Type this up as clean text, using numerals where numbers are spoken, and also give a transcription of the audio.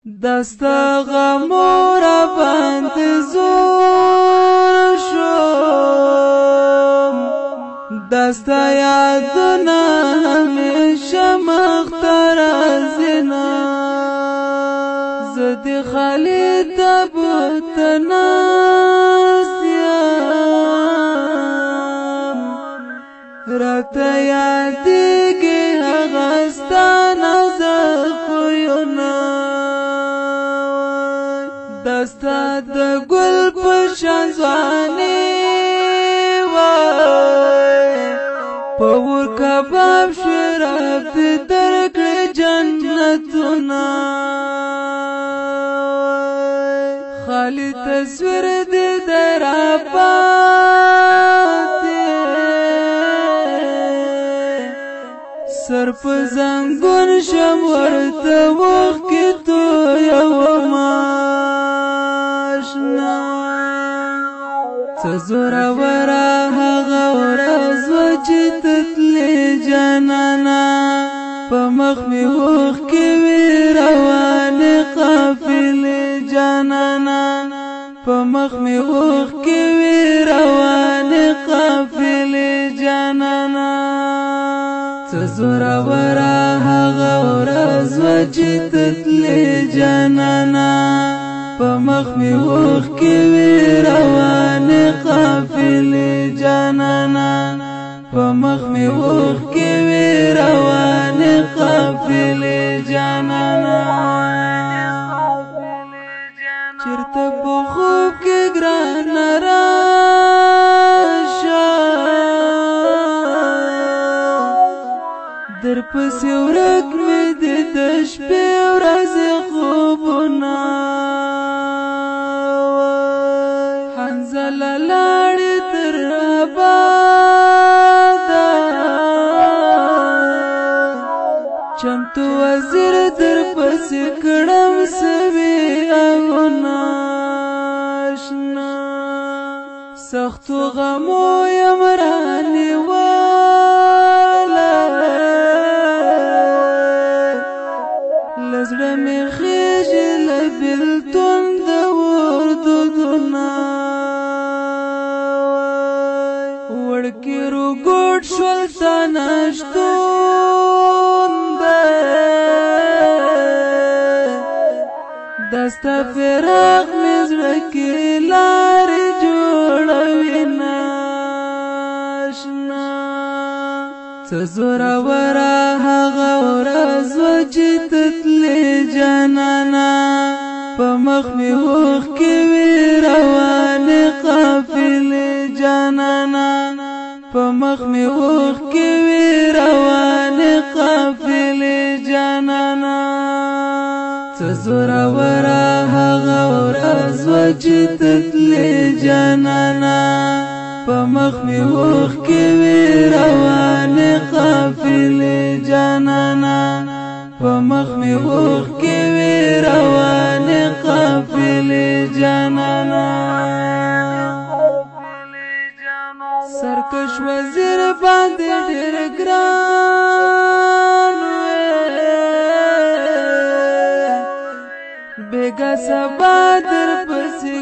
دستا غمو را باندې زور شوم، دستا یادونه همیشه مخته راځینه. زه دې خالي تابوت ناست یم، راته یادېږي هغه ستا نظر خویونه. دستا د ګل په شان ځواني وای، په ور کباب شوې، رب دې درکړي جنتونه. خالي تصویر دې درا پاتې، سر په زنګون شم ورته وخت کې تو یو ماشنا. څه زوروره هغه ورځ وه چې ته تلې جانانه، په مخ مې اوښکې وې روانې قافلې جانانه، په مخ مې اوښکې وې روانې قافلې جانانه. څه زوروره هغه ورځ وه چې ته تلې جانانه، په مخ مې اوښکې وې روانې قافلې جانانه، په مخ مې اوښکې وې روانې قافلې جانانه. چېرته په خوب کې ګرانه راشه، درپسې ورک مې دي د شپې ورځې خوبونه. حنظله لاړې تر آباده، چمتو وزیر درپسې کړم سوي اغونه شنه. سختو غمو یم رانیولی، له زړه مې خېژي له بېلتون د اور دودونه. وړکي روګوټ شول ستا نشتون دی، دستا فراق مې زړه کې لارې جوړوي ناشنا. څه زوروره هغه ورځ وه چې ته تلې جانانه، په مخ مې اوښکې وې روانې قافلې جانانه، په مخ مې اوښکې وې روانې قافلې جانانه. څه زوروره هغه ورځ وه چې ته تلې جانانه، په مخ مې اوښکې وې روانې قافلې جانانه، په مخ مې اوښکې وې روانې قافلې جانانه. سرکش وزیر باندې ډېر ګران وې، بېګا سبا در پسې